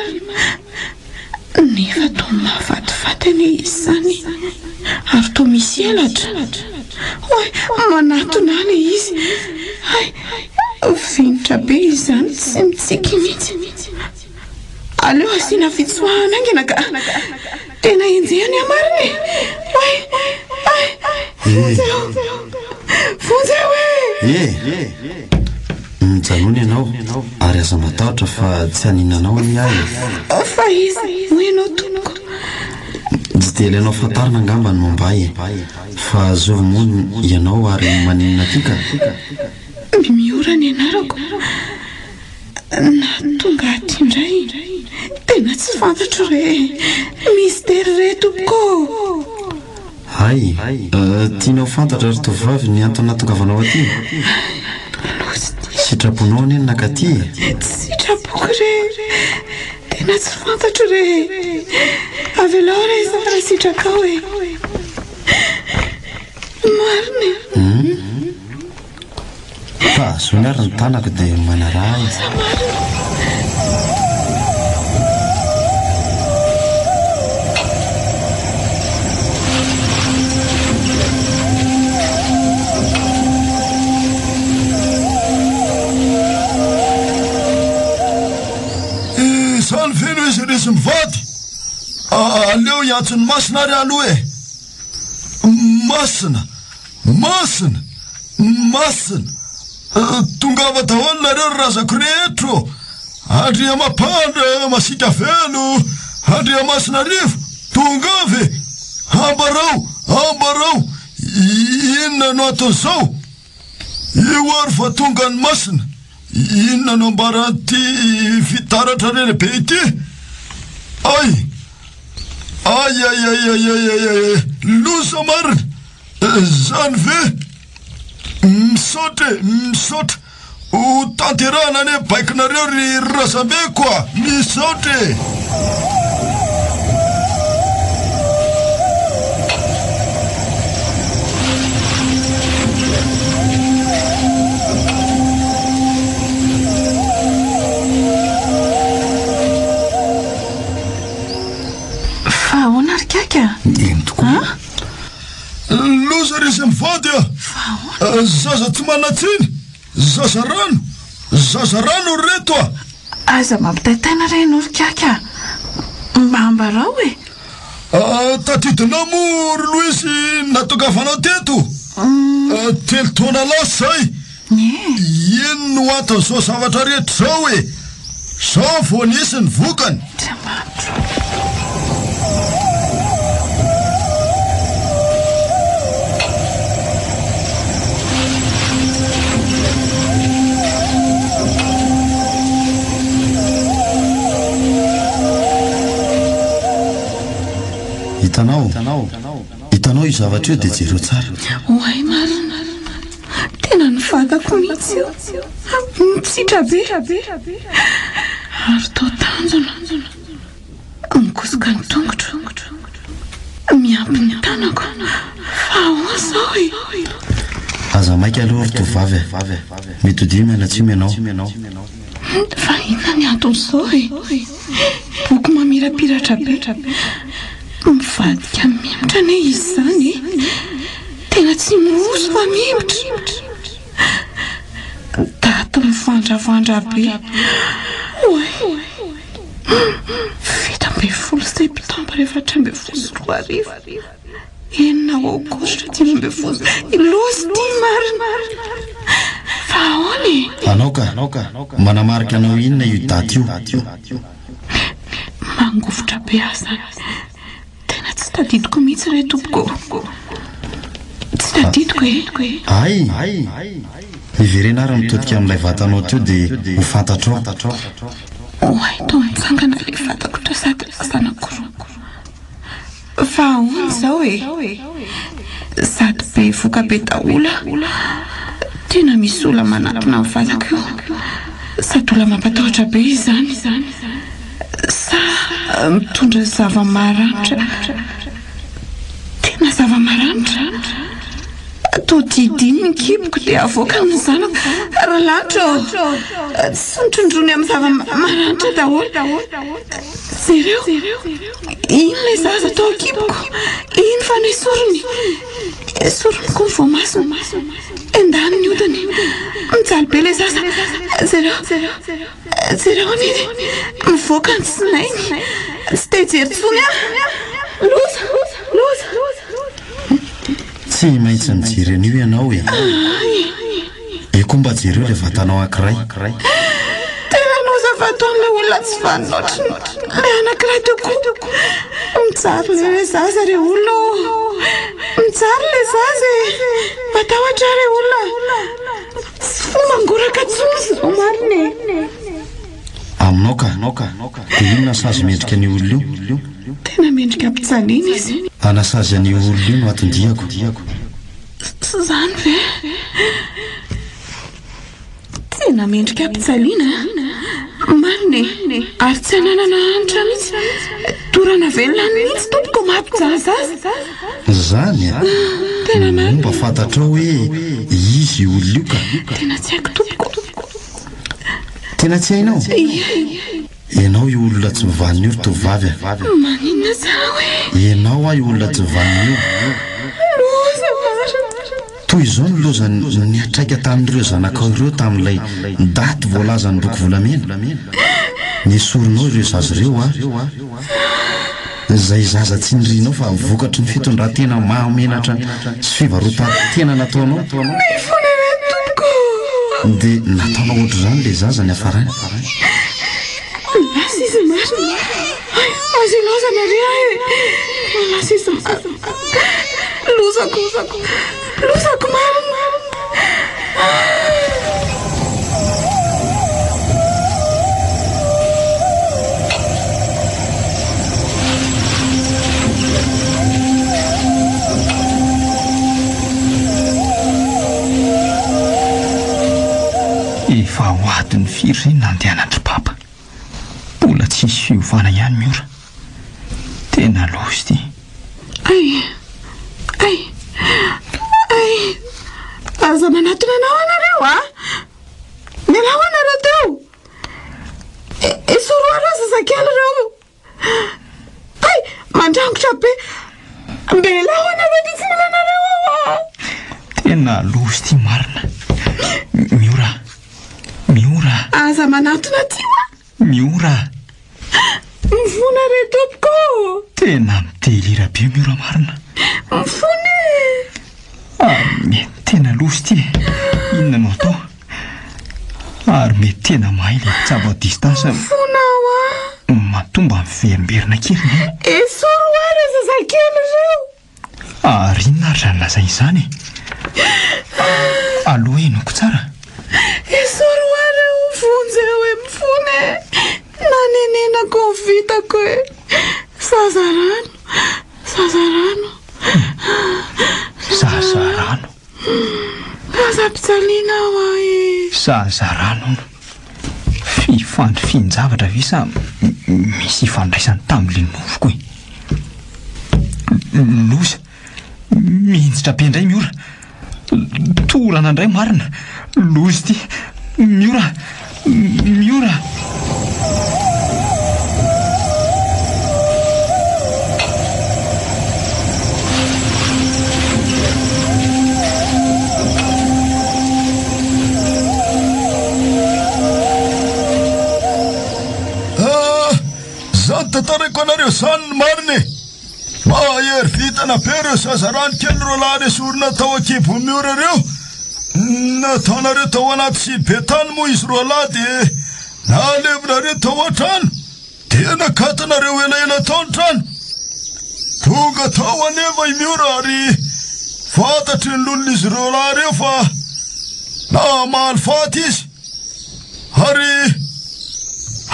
Nefa toa mahafatifaty anie izy izany e! Ary toa misy elatra! Oay! Manatona ahy ilay izy! Hay! Vinitra be izy izany, tsy mitsiky mihitsy! Aleo asiana fitsoahana haingana ka! Tena enjehiny aho marina e! Oay! Ay! Vonjeo! Vonjeo e! E! Mijanona ianao ary aza matahotra fa tsy haninona anao anie aho e! Fa iza moa ianao tompoko? Tsy dia ilainao fantarina angamba ny momba ahy e! Fa zovy moa ianao ary maninona aty ka? Miora ny anarako. Na tonga aty indray tena tsy fantatro re! Mistery re tompoko ô! Hay! Tianao fantatra ry tovovavy ny antony nahatongavanao aty? Loza ity! Sitraponao anie ny nakaty e! Tsy sitrapoko re! Tena tsy fantatro re! Avelao re izaho raha sitrakao e! Marina e! Hum! Tazony ary ny tanako dia manaraha ahy. Izany ve no izy ry izy mivady? Aleo hiantso ny masina ary aloha e! Masina! Masina! Masina! Tongava daholo nareo ry razako rehetra ô! Andriamampandra masiaka velo! Andriamasinarivo! Tongava e! Ambarao! Ambarao! Inona no anton'izao? Io ary fa tonga ny masina! Inona no ambaran'ity fitaratra lehibe ity? Ay! Ay ay ay ay ay ay ay! Loza marina! Zany ve? Misaotra e, misaotra. Ho tanterahana anie baikonareo ry razambeko a! Misaotra e! Fa ahoana ry Kaky a? Eny tokoa. Loza ry izy mivady a! Zaza tsy manan-tsiny, zaza rano, zaza rano ry reto a! Aza mampitaitaina re ianao ry Kaky a! Mba ambarao e! Tadidinao moa ry Louise ny nahatongavanao teto? 3 taona lasa izay. Inona no anton'izao zavatra rehetra izao e? Izao vao nisy ny vokany. Andriamanitro. Hitanao? Hitanao io zavatra io dia jereo tsara. Oay marina. Tena ny vatako mihitsy io. Mitsitra be. Ary toa tanjona. Mikosoka ny tongotro. Miampy ny tanako. Fa ahoana izao e? Aza maika aloha ry tovovavy e. Mitodiha mianatsimo ianao. Fa inona ny anton'izao e? Boky mamirapiratra be. Mivadika mimotra anie izy izany e! Tena tsy miroso fa mimotra. Daty mivandravandra be. Oay! 17 septambra 2014. 6 aogositra 15. Loza ity! ka. Manamarika anao inona io daty io? Mangovitra be aho izany. Tena tsy tadidiko mihitsy re tompoko. Tsy tadidiko e. Hay! Miverena ary mitodika amin'ilay vatanao teo dia ho fantatrao. Oay, toa mitsangana ilay vatako teo sady lasa anankiroa. Fa ahoana izao e? Sady bevoka be daholo aho. Tena misy olona manatona ny vatako io. Sady olona mampatahotra be izany. Sa mitondra zava-maranitra. Tena zava-maranitra. Toa didiny ny kiboko dia avoakany ny zanako. Ralanitra ô! Tsy notrondroiny amin'ny zava-maranitra daholo. Jereo! Iny ilay zaza tao an-kiboko. Iny fa nesoriny. Esoriny koa ny voamasony. Endany ny hodiny. Mijaly be ilay zaza. Jereo! Jereo anie e! Mivoaka ny tsinainy. Tsy te hijery intsony aho. Loza! Loza! Tsy maintsy mijery an'io ianao e! Eo koa mba jereo ilay vatanao ankiray. Tena loza fa ataon'ilay olona tsy vanona ohatry ilay anankiray teo koa. Mijaly ilay zaza ry olona ô! Mijaly ilay zaza e! Matahotra aho ry olona. Tsy fo mangoraka intsony izao marina e! Aminao ka! Dia inona sazy mendrika an'io olona io? Tena mendrika ampijaliana izy. Hanasazy an'io olona io no aton-diako. Tsy izany ve? Tena mendrika ampijaliana a! Marina e! Ary tsy ananana hanitra mihitsy. Dorana velona any mihitsy tompoko mampijaly zaza. Izany a! Tena marina. Moa mba fantatrao hoe iza io olona io ka? Tena tsy haiko tompoko. Tena tsy hainao? Ie. Ianao io olona tsy mivanona io ry tovovavy a! Maninona zaho e? Ianao aho io olona tsy mivanona io. Loza marina. Toy izao ny loza niantraika tamin'ireo zanakao ireo tamin'ilay daty voalazan'ny boky volamena. Nesorinao ireo zaza ireo a! Izay zaza tsy nirinao fa vokatry ny fitondran-tena mahamenatra sy fivarotan-tena nataonao. Mifona re tompoko ô! Dia nataonao ohatr'izany ilay zaza niafarany. Lasa izy marina. Hay, aza ilaozana re aho e! Lasa izy marina. Lozako, lozako marina. Efa ho adiny firy izay no nandehanan-dry Papa. Mbola tsisy fiovana ihany Miora. Tena loza ity. Ay! Ay! Ay! Aza manatona anao anareo a! Mialà ho anareo teo! Esory ho ireo zazakely ireo! Ay! Mandrangotra be! Mialà ho anareo ty tsy mila anareo aho a! Tena loza ity marina. Miora! Miora! Aza manatona aty hoa! Miora! Mifona re tompoko ô! Tena midelira be Miora marina. Mifona e! Ary mety tena loza ity e! Inona no atao? Ary mety tena mahay ilay mpitsabo à distance. Mifona aho a! Matoa mba miverimberina kely ny. Esory ho ahy ireo zazakely ireo! Ary inona ary izany lazainy izany e? Aloha henoko tsara. Esory ho ahy ireo vonjeo e mifona e! Nanenenako ny vitako e! Zaza rano, zaza rano. Zaza rano. Aza ampijaliana aho e! Zaza rano hono. Fifandrifian-javatra ve sa misy ifandraisany tamin'ilay nofiko e? Loza! Mihinjitra be indray Miora! Torana indray marina! Loza ity! Miora! Miora! Ah, zany tantaraiko anareo zany ny marina e! Mahery vintana be ireo zazarano kely roalahy nesorina tao an-kibon'ny Miora ireo. Nataonareo tao anaty siny tany moa izy roalahy dia nalevinareo tao an-trano. Dia nakatonareo elaela tao ny trano. Tonga tao anefa i Miora ary fantatry ny lolin'izy ireo lahy ireo fa namaly faty izy. Ary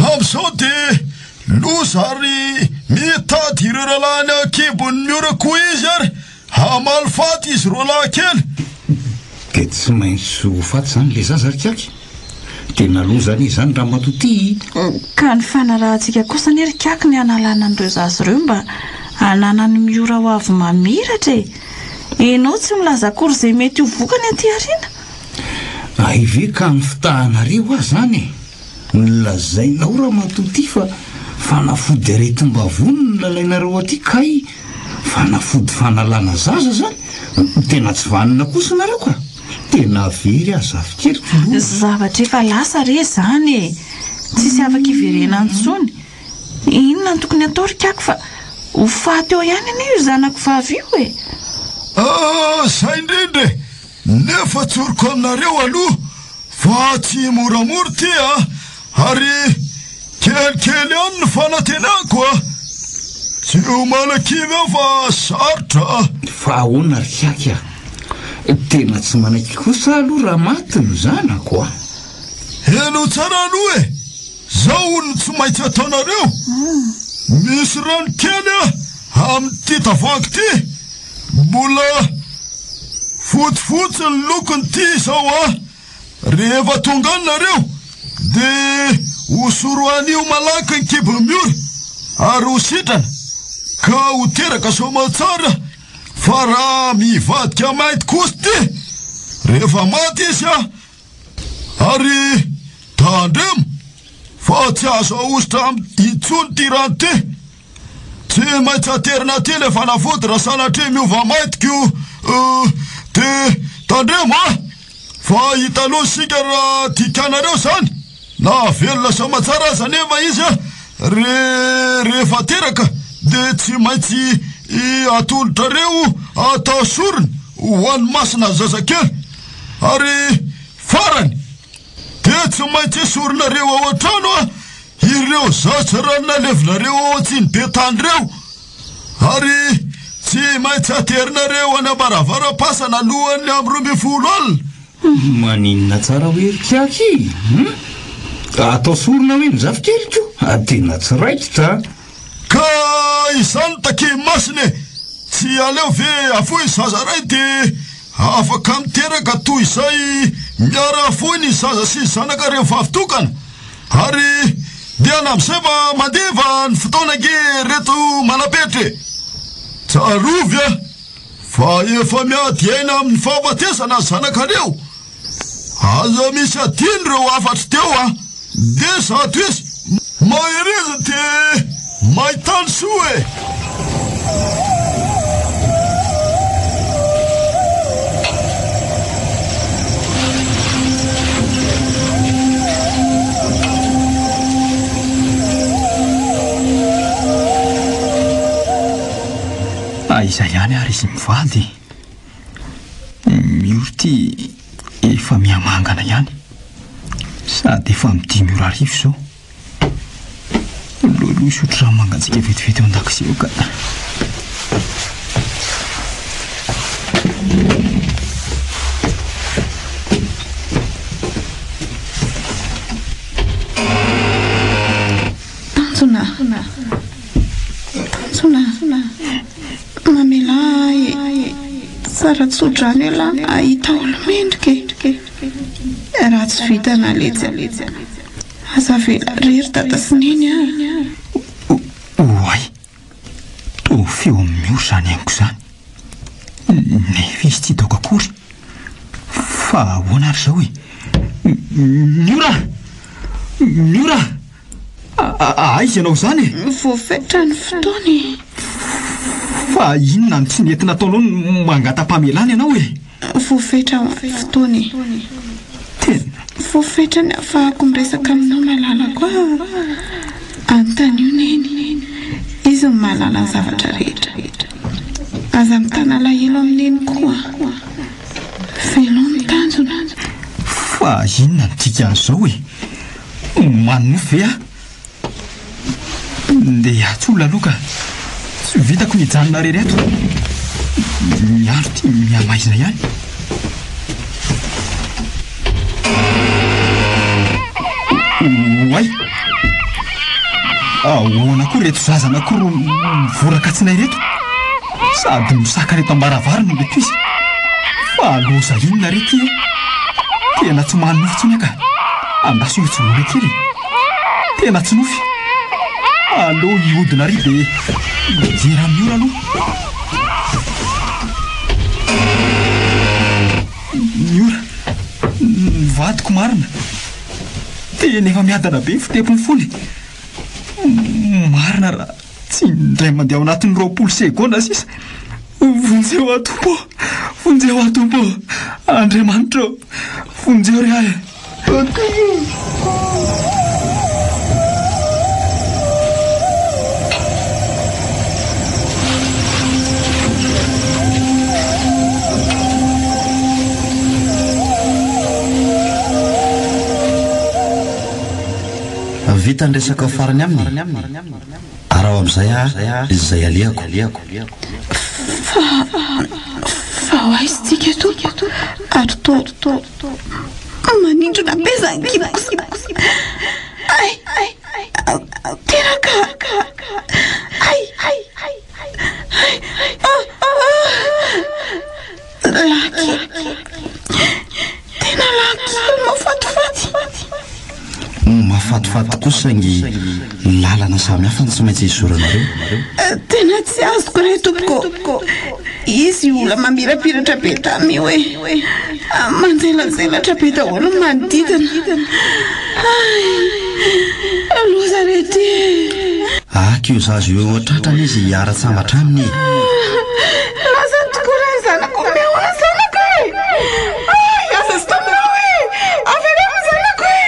amin'izao dia loza ary mitady ireo rahalahiny an-kibon'i Miora koa izy ary Hamaly faty izy roalahy kely. Dia tsy maintsy ho faty izany ilay zaza ry Kiaky? Tena loza anie izany ramatoa ity. Ka ny fanarahantsika kosa anie ry Kiaky ny hanalana an'ireo zaza ireo mba hananany miora ho avy mamiratra e! Ianao tsy milaza akory izay mety ho vokany aty aoriana. Hay ve ka ny fitahanareo aho izany e! Nolazainao ramatoa ity fa fanafody aretim-bavony no lalainareo aty kay fanafody fanalana zaza zany? Tena tsy vanona kosa nareo ka! Tena very aho zafikeliko aloha. Zavatra efa lasa re izany e! Tsisy afaka iverenana intsony. Inona no tokony atao ry Kiaky fa ho faty eo ihany anie io zanako vavy io e! Ah, zay indrindra e! Nefa tsoriko aminareo aloha fa tsy moramora ity a! Ary kelikely ihany ny fanantenako a! Tsy ho manakivy aho fa sarotra a! Fa ahoana ry Kiaky a? Tena tsy manaiky kosa aloha raha maty ny zanako a! Henoy tsara aloha e! Zao hono tsy maintsy ataonareo, misy rano kely a amin'ity tavoahangy ity, mbola fotsifotsy ny lokony ity izao a, rehefa tonga any nareo dia hosoro an'io malaky ny kibon'i Miora ary ho sitrana ka ho teraka soamantsara fa raha mivadika mainty kosa ity rehefa maty izy a Ary tandremo fa tsy azo ahosotra aminy intsony ity rano ity. Tsy maintsy aterina aty ilay fanafody raha sanatria miova mainty ko dia tandremo a! Fa hita aloha isika raha dikanareo izany. Na velona sy aman-tsara aza anefa izy re rehefa teraka dia tsy maintsy atolotrareo atao sorona ho an'ny masina ny zazakely. Ary farany, dia tsy maintsy esorinareo ao an-trano ireo zaza rano nalevinareo ao an-tsinibe tany ireo, ary tsy maintsy aterinareo any am-baravaram-pasana alohan'ny amin'ny 12 alina. Maninona tsara hoe ry Kiaky? Hum? Atao sorona hoe ny zafikeliko? Tena tsy raikitra a! Ka izany takian'ny masina e! Tsy aleo ve afoy ny zaza iray dia afaka miteraka toy izay miara-afoy ny zaza sy ny zanakareo vavy tokana? Ary dia amin'izay fa mandeha ny fotoana ange reto manam-petra e! Tsarovy a! Fa efa miady aina amin'ny fahafatesana ny zanakareo! Aza misy adino ireo hafatro teo a! Ndeha zato isa! Mahereza dia mahitany soa e! Aiza ihany ary izy mivady e? Miory ity efa mihamangana ihany. Sady efa amin'ny 5 ora hariva izao. Loloha hisotro rano mangatsiaka vetivety ao an-dakozia ao ka. Tanjona. Tanjona. Mamelà ahy e! Tsara tso-drano elah hahita olo-mendrika e! Ratsy vintana letsy a! Aza avela irery dada sy neny a! Oay! Toa feo miory izany henoko izany. Nefa izy tsy hitako akory. Fa ahoana ary izao e? Miora! Miora! Aiza ianao izany e? Voafetra ny fotoana e. Fa inona no tsy nety nataonao no mangata-pamelana ianao e? Voafetra ny fotoana e. Tena. Voafetra ny ahafahako miresaka aminao malalako a. Anontanio Neny. Izy no mahalala ny zavatra rehetra. Aza mitana alahelo amin'i Neny koa. Velao ny tanjona. Fa inona no dikan'izao e? Manonofy ve aho? Ndeha hiantso olona aloha ka. Tsy vitako ny hijanona irery ato. Ny andro ity mihamaizina ihany. Oay! Ahoana koa ireto zaza anankiroa mivoraka tsinay ireto? Sady misakana eto am-baravarana ireto izy. Fa loza inona re ity e? Tena tsy manonofy intsony aho ka. Andraso hijoroana kely e. Tena tsy nofy. Aleo hihodina ary dia hijery amin'ny ora aloha. Ny ora. Ny vadiko marina. Tena efa miadana be ny fitepon'ny fony. Marina raha tsy indray mandeha ao anatin'ny 20 segondra sisa. Vonjeo aho Tompo ô! Vonjeo aho Tompo ô! Andriamanitra ô! Vonjeo re ahy e! Vita ny resakao farany aminy? Araho amin'izay aho izay alehako. Fa, fa ho aiza tsika tompoko? Ary toa manindrona be izany kiboko izany. Ay, teraka. Ay, ay, ay, ah, ah. Laky. Tena laky mahafatifaty. Mahafatifaty tokoa saingy lalana samy hafa no tsy maintsy hizoranareo. Tena tsy azoko re tompoko. Izy io olona mamirapiratra be tamy io e. Manjelanjelatra be daholo ny manodidina. Hay, loza re ty e. Aka io zaza io eo an-tratrany izy hiara-tsambatra aminy e. Lazany tokoa re ny zanako, omeo ahy ny zanako e! Hay, aza sintominao e! Avereno ny zanako e!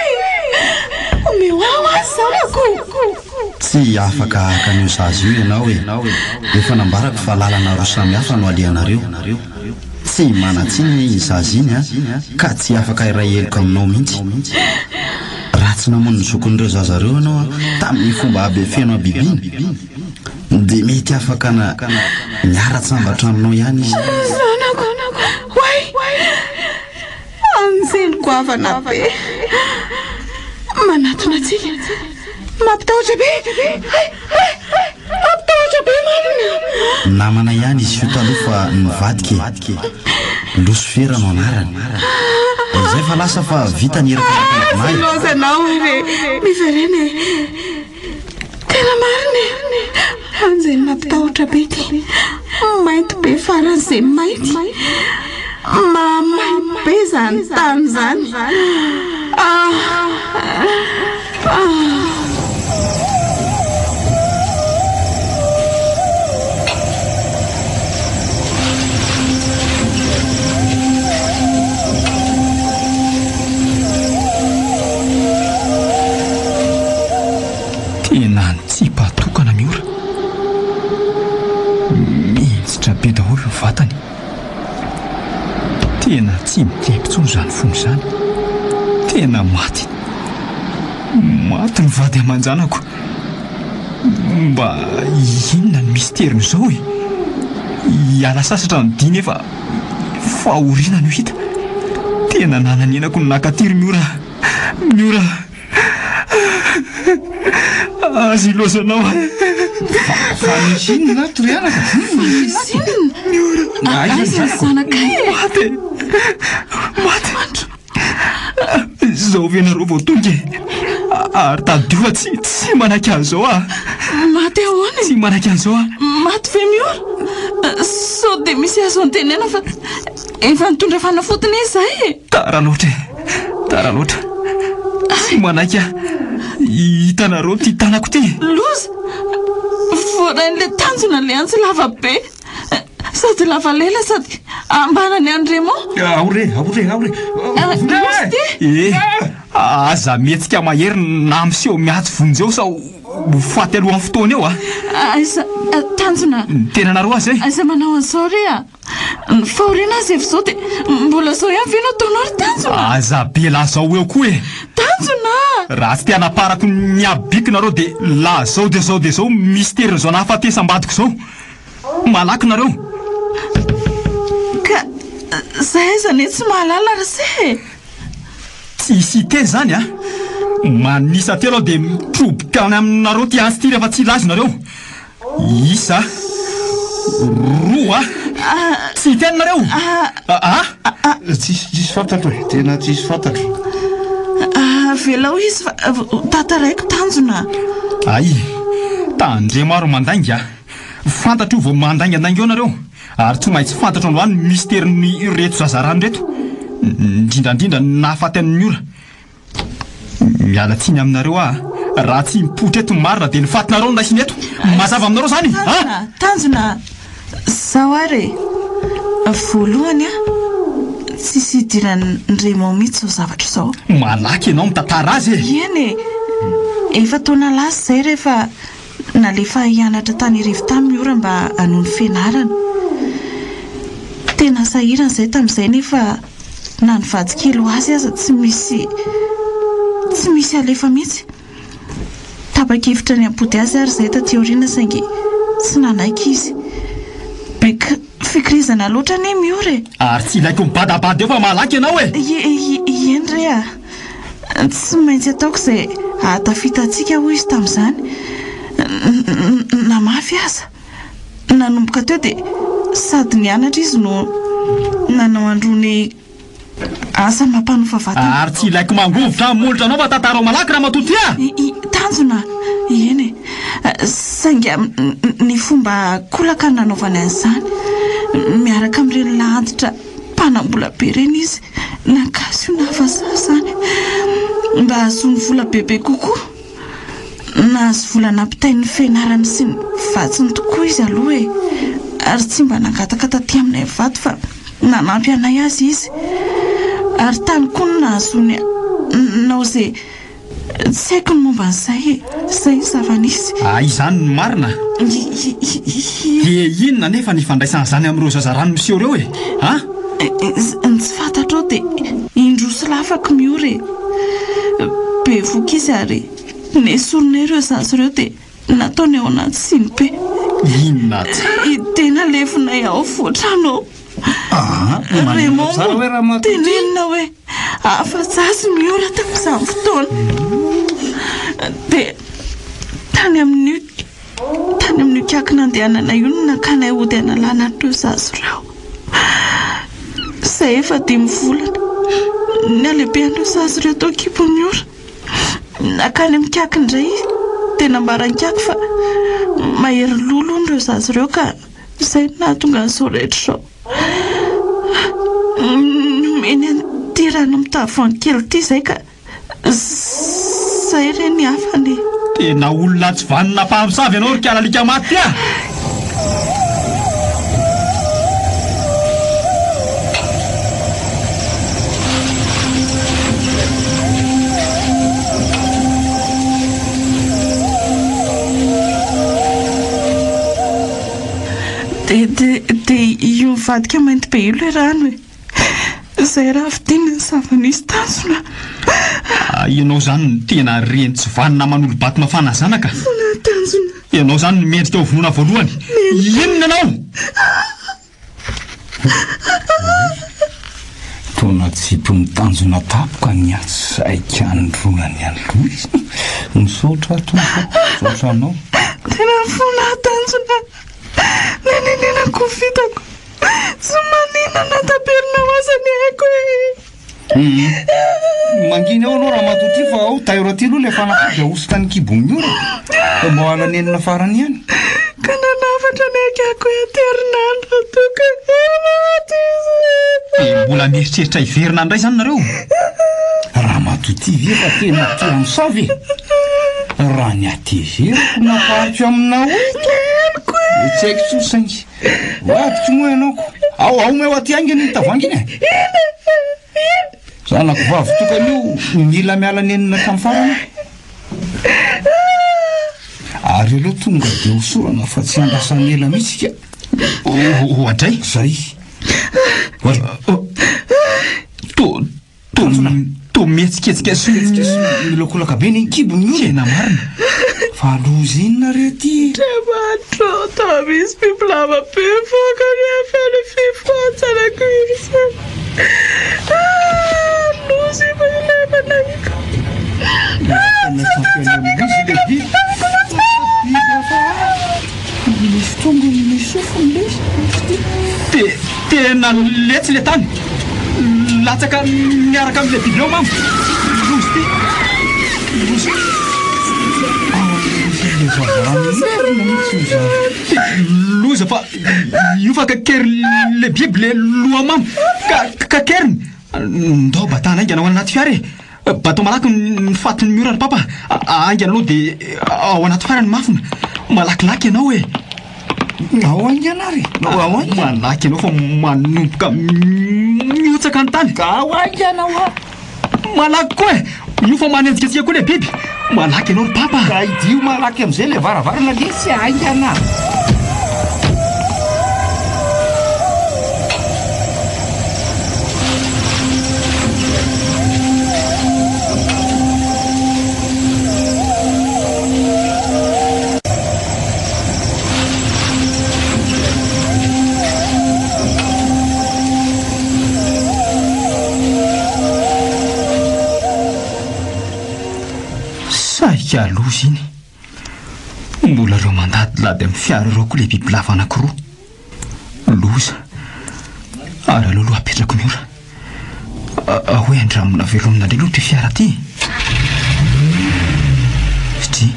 Omeo ahy hoa ny zanako! Tsy afaka haka an'io zaza io ianao e! Efa nambarako fa lalana roa samy hafa no alehanareo. Tsy manan-tsiny iny zaza iny an, ka tsy afaka hiray heloka aminao mihitsy. Raha tsy namono ny zokin'ireo zaza ireo ianao an, tamin'ny fomba habe feno habibiana, dia mety afaka na niara-tsambatra aminao ihany izy. Zanako, oay! Anjely goavana be manatona antsika. Mampitahotra be! Hay! Hay! Hay! Mampitahotra be marina! Namana ihany izy io taloha fa nivadika e! Losifera no anarany. Izay fa lasa fa vita ny iraka nampanaovina ahy. Ilaozanao ary e! Miverena e! Tena marina e! Anjely mampitahotra be ity. Mainty be faran'izay mainty. Mahamay be izany tany izany. Ah! Ah! Tena nitsipatokana Miora. Mihinjitra be daholo ny vatany. Tena tsy mitempo intsony izany fony izany. Tena maty. Maty ny vady aman-janako. Mba inona ny misterin'izao e? Hiala sasatra ny dia nefa fahoriana no hita. Tena nananenako ny naka aty ry Miora. Miora. Aza ilaozanao ahy. Fa misy inona ato ry anaka? Misy inona? Miora. Aiza ny zanako? Zanakay e. Maty e. Maty. Izao ve nareo vao tonga e? Ary tadidio fa tsy tsy manaiky an'izao aho. Maty ahoana e? Tsy manaiky an'izao aho. Maty ve Miora? Sao dia misy azo antenena fa efa nitondra fanafody anie izahay e? Tara loatra e! Tara loatra. Tsy manaiky aho. Hitanareo ity tanako ity? Loza! Voarain'ilay tanjona ilay antsy lava be. Sady lava lela sady ambanany an'i Raymond. Ao re, ao re, ao re. Loza ity! Eh, aza mihetsika mahery na miseho miantso vonjeo sao ho faty alohan'ny fotoana eo a! Aiza, tanjona. Ny tenanareo aza e! Aiza manao an'izao re a! Ny fahoriana aza efa izao dia mbola izao ihany ve no ataonao ry Tanjona? Aza be lazao eo koa e! Tanjona a! Raha tsy te hanaparako ny habiko nareo dia lazao dia izao dia izao mysterin'izao nahafatesam-badiko izao. Malaky nareo. Ka za aiza anie tsy mahalala ry se e! Tsy hisy hiteny izany a! Manisa telo aho dia mitroboka any aminareo ty antsy ty rehefa tsy hilaza nareo. Isa, roa, tsy hiteny nareo? A! Tsisy, tsisy fantatro e, tena tsisy fantatro. Avelao izy fa tantaraiko tanjona. Ay, tandremo ary mandainga. Fantatro io vao mandaingandainga eo nareo. Ary tsy maintsy fantatro androany ny misterin'ireto zazarano ireto, indrindra indrindra ny nahafaty an'i Miora. Miala tsiny aminareo aho a! Raha tsy mipoitra eto ny marina dia ny fatinareo no raisina eto. Mazava aminareo izany a! Tanjona, zao ary e! Voalohany a, tsisy idiran'i Raymond mihitsy izao zavatra izao. Malaky ianao mitantara azy e! Eny e! Efa taona lasa izay rehefa Nalefa hianatra tany Irivo tany Miora mba hanohy ny fianarana. Tena sahirana izahay tamin'izay nefa na ny vatsy kely ho azy aza tsy misy tsy misy alefa mihitsy. Tapa-kevitra ny hampody azy ary izahay taty aoriana saingy tsy nanaiky izy. Be fikirizana loatra anie Miora e! Ary tsy ilaiko mibadabada eo fa malaky ianao e! Eny re a! Tsy maintsy ataoko izay hahatafita antsika hoy izy tamin'izany. Na mafy aza. Nanomboka teo dia sady nianatra izy no nanao androny asa mampanofa vatana. Ary tsy ilaiko mangovitra ny molotra anao fa tantarao malaky ramatoa ty a! Tanjona, eny e. Saingy ny fomba kolaka no nanaovany an'izany. Miaraka amin'ireny lahy antitra mpanam-bola be ireny izy. Na gasy io na vazaha izany, mba hahazoany vola bebe kokoa. Nahazo vola nampitainy ny fianarany sy ny vatsiny tokoa izy aloha e! Ary tsy mba nangataka taty aminay mivady fa nanampy anay aza izy. Ary tany koa no nahazoany nanao izay Tsy haiko ny momba an'izay e! Izay ny zava-nisy. Ah, izany no marina? Dia inona anefa ny ifandraisan'izany amin'ireo zazarano miseho ireo e? Ah? Ny tsy fantatrao dia indroa sy lafako Miora e! Bevohoka izy ary nesorinay ireo zaza ireo dia nataony ao anaty siny be. Inona tsara? Dia nalevinay ao afovoan-trano ao. Raymond moa tenenina hoe afa-tsy azy Miora tamin'izany fotoana. Dia tany amin'io tany amin'io kiaky nandehananay io no nakanay hody hanalana an'ireo zaza ireo. Izay efa dimy volana ny halehibean'ireo zaza ireo tao an-kibon'i Miora. Nankany amin'i Kiaky indray dia nambaran'i Kiaky fa mahery lolo hono ireo zaza ireo ka Izay no nahatonga an'izao rehetra izao. Nomeny an'ity rano amin'ny tavoahangy kely ity izay ka izay re ny hafany e. Tena olona tsy vanona mpamosavy ianao ry kala alika maty a! Dia dia dia io mivadika mainty be io ilay rano e. Izay raha fintinina ny zava-nisy tanjona. Ah, ianao izany no tena reny tsy vanona manolo-bato mafana zanaka. Fona tanjona. Ianao izany no mendrika ho vonoina voalohany. Inona ianao? Toa natsipy mitanjona tampoka ny antsy saika handrona ny aloha izy. Misaotra Tompo ô, misaotra anao. Tena mifona aho tanjona. Nenenenako ho vitako. Tsy maninona na taperinao aza ny aiko e. Mangina eo aloha ramatoa ty fa ao tairo aty aloha ilay fanafody ahosotra ny kibon'ny ora e. Mba ho alanenina farany ihany. Ka nanafatra ny akako herinandro raha toa ka maty izy. Dia mbola mieritreritra hiverina indray izany nareo? Ramatoa ty ve fa tena tia hamosavy e? Raha ny hatezerako no ampariko aminao eto. Neniko e! Tsy haiko intsony saingy. Vadiko moa ianao ko. Ao, ao omeo aty haingana iny tavoahangy iny e. Zanako vavy tokana io mila miala nenina hatramin'ny farany. Ary aleo tonga dia hosorana fa tsy andrasana ela mihitsy ka. Oadray. Zay. To to to mihetsiketsika sy miolakolaka be ny kibony io. Tena marina. Fa loza inona re ty? Andriamanitra ô, toa misy bibilava be mivoaka ny avy any fifohazana Gursa. Ah, loza io fa ilay efa nahita. Misy tongony misy sofiny lesy izy Te, tena letsy le tany. Latsaka miaraka amin'ilay biby ao mamo. Loza ty. Loza. Loza fa io fa kakery le biby le loha mamo. Ka kakeriny. Ndao batana haingana ao anaty fiara e. Batao malaky ny fatin'ny miora ry papa. Haingana aloha dia ao anaty fiara ny mafina. Malakilaky ianao e. Ao haingana ary. Ao haingana. Malaky ianao fa manomboka mihotsaka ny tany. Ao haingana hoa. Malaky koa e. Io fa manenjika antsika koa le biby. Malaky ianao ry papa. Ka idio malaky amin'izay ilay varavarana lesy haingana. Saika loza iny. Mbola ireo mandadilady amin'ny fiara ireo koa ilay bibilava anankiroa. Loza. Ary aleo aloha apetrako ny ora. Ahoy andramina velomina indray aloha ity fiara ity. Satria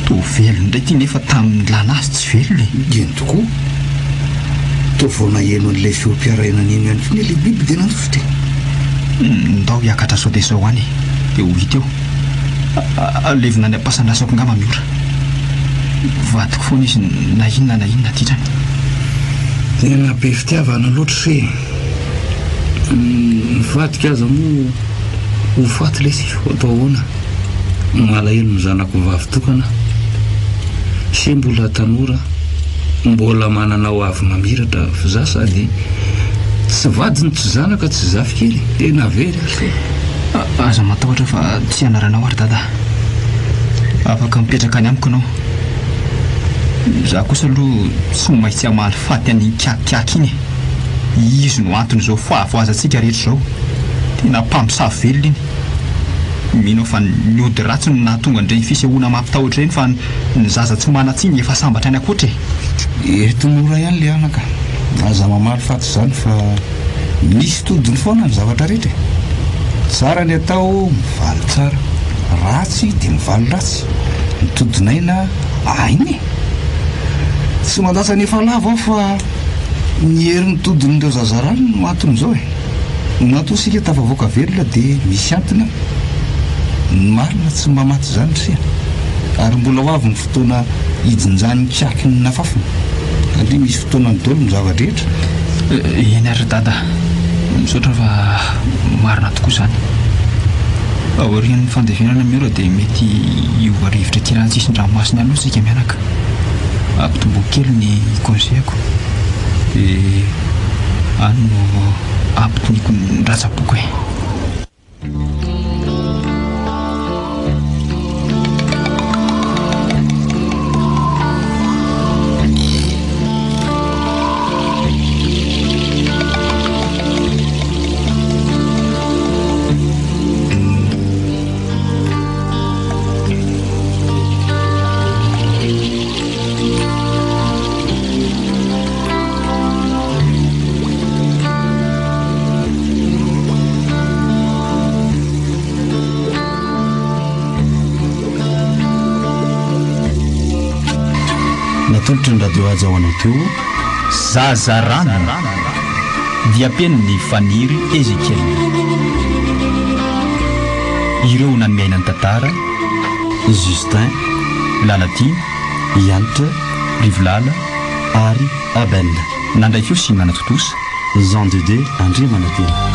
toa velona indray ity nefa tamin'ny nilana azy tsy velona e. Eny tokoa. Toa vao naheno an'ilay feom-piarainana iny ihany koa ilay biby dia nandositra e. Ndao hiakatra sao dia izao any e. Dia ho hita eo. Alevina any am-pasandrasako angamba Miora. Vadiko foana izy na inona na inona ditrany. Tena be fitiavana loatra se e. Ny vadiko aza moa ho faty lesy fa atao ahoana? Malahelo ny zanako vavy tokana aho. Se mbola tanora, mbola manana ho avy mamiratra fa za sady tsy vadiny tsy zanaka tsy zafikely, tena very aho se. Aza matahotra fa tsy anaranao ary dada. Afaka mipetraka any amiko ianao. Za kosa aloha tsy maintsy hamaly faty an'iny kiakiaky iny e. Izy no anton'izao fahavoazantsika rehetra izao. Tena mpamosavy velona iny. Mino aho fa ny ody ratsy no nahatonga an'ireny fisehoana mampitahotra ireny fa ny zaza tsy manan-tsiny efa sambatra any ankoatra e. Eto mora ihany le anaka. Aza mamaly faty izany fa misy todiny foana ny zavatra rehetra e. Tsara ny atao mivaly tsara, ratsy dia mivaly ratsy. Ny todin'aina aina e. Tsy mandatsa ny efa lavo aho fa ny herin'ny todin'ireo zazarano no anton'izao e. Matoa isika tafavoaka velona dia misy antony ao. Ny marina tsy mba maty izany ry se a. Ary mbola ho avy ny fotoana hijinjan'ny kiaky ny nafafiny. Satria misy fotoanany daholo ny zava-drehetra. Eny ary ry dada, misaotra fa marina tokoa izany. Aorian'ny fandevenana Miora dia mety hiova rivotra kely any an-tsisin-dranomasina any aloha isika mianaka. Ampitomboiko kely ny congé-ko dia any no ampitoniako ny ratsa-poko e. Natolotry ny Radio Haja ho anao teo. Zazarano dia ampian'ny Faniry Ezekiel. Ireo nanome aina ny tantara. Justin, Lalatiana, Ianitra, Rivolala ary Abel. Nandray feo sy nanatontosa. Jean de Dieu Andriamanantena.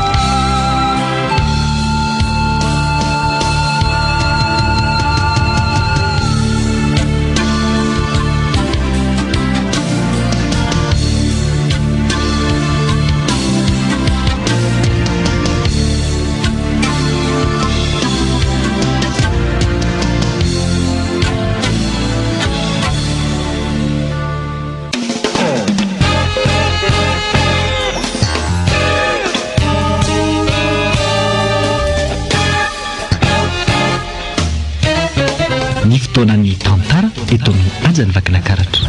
Fotoanan'ny tantara eto amin'ny Hajan'ny Vakinakaratra.